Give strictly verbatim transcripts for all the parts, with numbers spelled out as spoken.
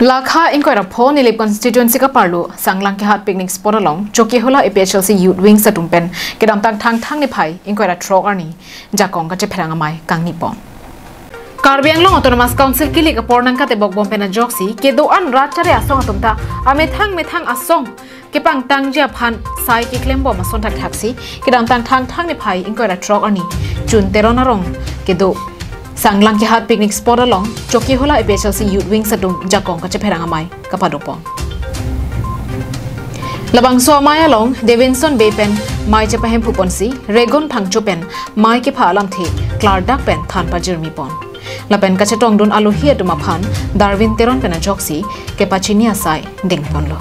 Lakha ingkoi ra pho Nilip constituency kaparlo Sanglang Kehat picnic spot along Chokihola A P H L C Youth Wings atum pen kedamtang Thangthang niphai ingkoi ra throk arni jakong kachepherang amei kangni pon. Karbi Anglong Autonomous Council kilik apor nangkatebok bom pen ajoksi kedo-an rat chare asong atum ta amethang methang asong kepangtangji aphan sai keklem bom ason thakthaksi kedamtang Thangthang niphai ingkoi ra throk arni June Teron arong kedo Sanglang Kehat picnic spot along Chokihola A P H L C Youth Wings atum jakong kachepherang amei kapado pon. Labangso amei along Davinson Bey pen mei chepahemphu ponsi Regon Phangcho pen mei kepha alamthe klardak pen than pajirmi pon. Lapen kachetongdun alohi atum aphan Darwin Teron pen ajoksi kepachini asai deng ponlo.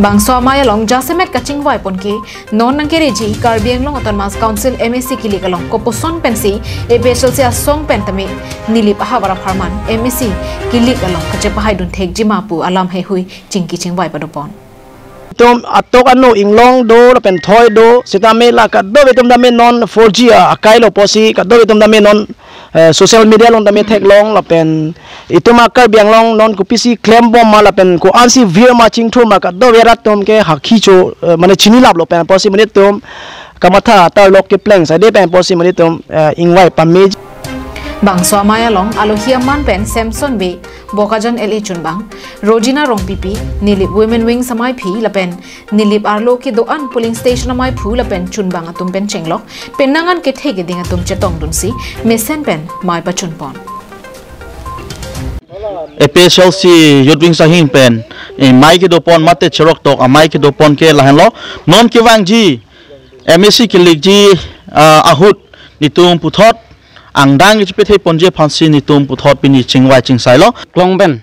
Bangso amei along jasemet kachingvai pon ke non nangkereji Karbi Anglong Autonomous Council M A C kilik along koposon pensi A P H L C asong pen tame Nilip ahavar apharman M A C kilik along kachepahaidun thekji ma pu alam heihui chingki chingvai pado pon. Itum atok anu inglong do lapen thoi do sitame la kadokave atum tame non four G a akai lo pusi kadokave atum tame non eh, social media along tame theklong lapen itum a Karbi Anglong non kopisi klem bom ma lapen ko-ansi vir ma chingthur ma kadokave rat atum ke hakhi cho eh, mane chinilaplo pen pusi mane itum kamatha tarlok kepleng sade pen pusi mane itum eh, ingvai pame. Bangso amei along alohi aman pen Samson Bey, Bokajan L A chunbang, Rojina Rongpipi, Nilip Women Wings ameiphi lapen Nilip arlo kedo-an polling station ameiphu lapen chunbang atum pen chenglok penang an kethe keding atum chetongdunsi mesen pen mei pachun pon. A P H L C Youth Wings ahin pen eh, mei kedo pon mate cheroktok amei kedo pon ke lahenlo. Non kevangji M A C kilikji ah, ahut netum puthot angdeng kachepethe ponji aphansi netum puthot pini chingvai chingsailo. Klong pen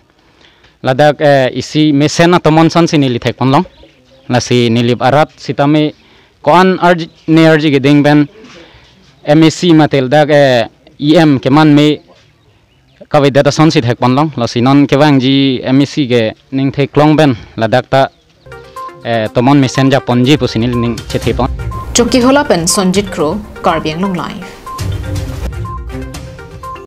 ladak eh, isi mesen atomon sonsi neli thek ponlong. Lasi Nilip arat sitame ko-an arj ne arji keding pen M A C mate ladak eh, E M keman me kavedet asonsi thek ponlong. Lasi non kevangji M A C ke ning theklong pen ladak ta eh, tomon mesen jak ponji pusi neli ning chethe pon. Chokihola pen Sonjit Kro, Karbi Anglong Live.